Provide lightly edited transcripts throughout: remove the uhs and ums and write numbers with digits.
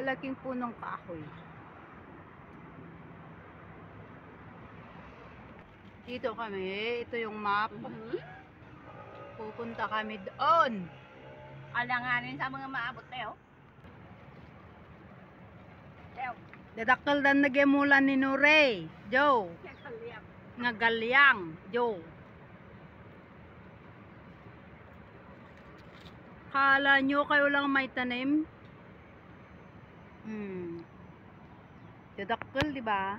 Malaking punong kahoy. Dito kami, ito yung map. Pupunta kami doon. Alanganin sa mga maabot tayo. Dadakkel dan nagemulan ni Nuray. Joe. Ngagalyang. Joe. Kala nyo kayo lang may tanim? Dadakkel, di ba?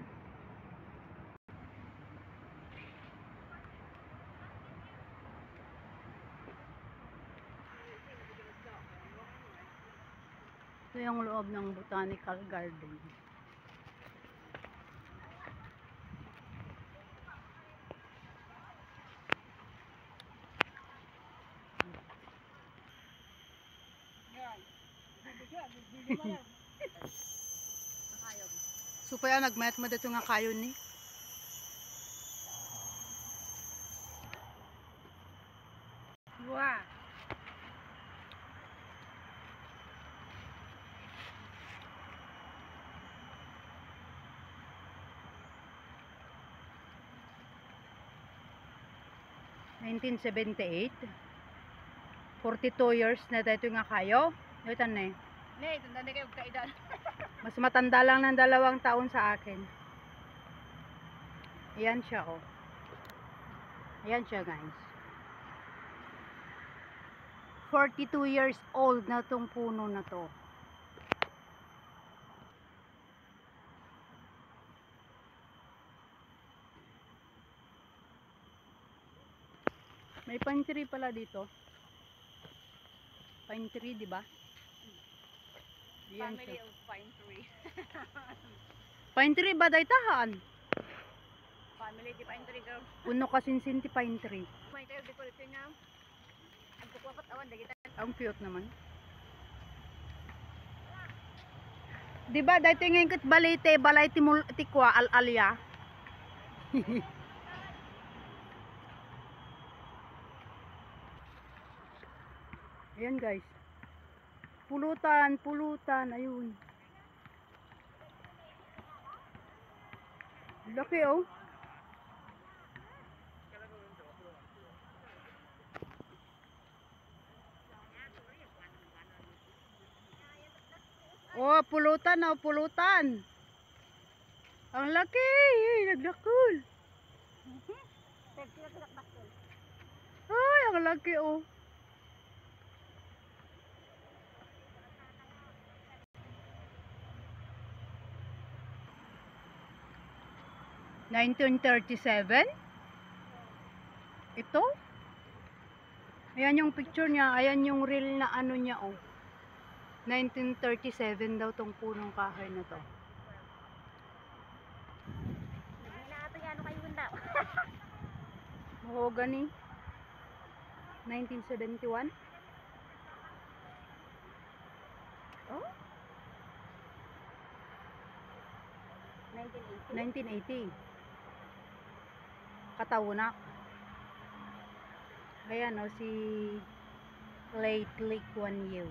Ito yung loob ng botanical garden. Supaya nagmayat mo dito nga kayo ni. Wow. (1978) 42 years na dito nga kayo. Ito na eh. Ne, tanda na kayo kaedad. Mas matanda lang ng 2 taon sa akin. Ayan siya, oh. Ayan siya, guys. 42 years old na tong puno na to. May pine tree pala dito. Pine tree, di ba? Ayan Family siya. of pine tree. Pine tree ba daytahan? Family di pine tree girl. Puno kasinsin ti pine tree. May tayo di ko ito nga. Ang kukwakot awan dagitan. Ang cute naman. Di ba dayto ngayon kat balite, balay tikwa al-alya. Ayan guys. Pulutan, pulutan, ayun. Laki oh. Oh, pulutan oh, pulutan. Ang laki, naglakul. Ay, ang laki oh. (1937) Ito? Ayan yung picture niya. Ayan yung real na ano niya oh. 1937 daw tong punong kahoy na to. Nagminato yan ano kayo daw. Mahogany. 1971. Oh? 1980. 1980. Katawunak. Ayan o, si late Lee Kuan Yew.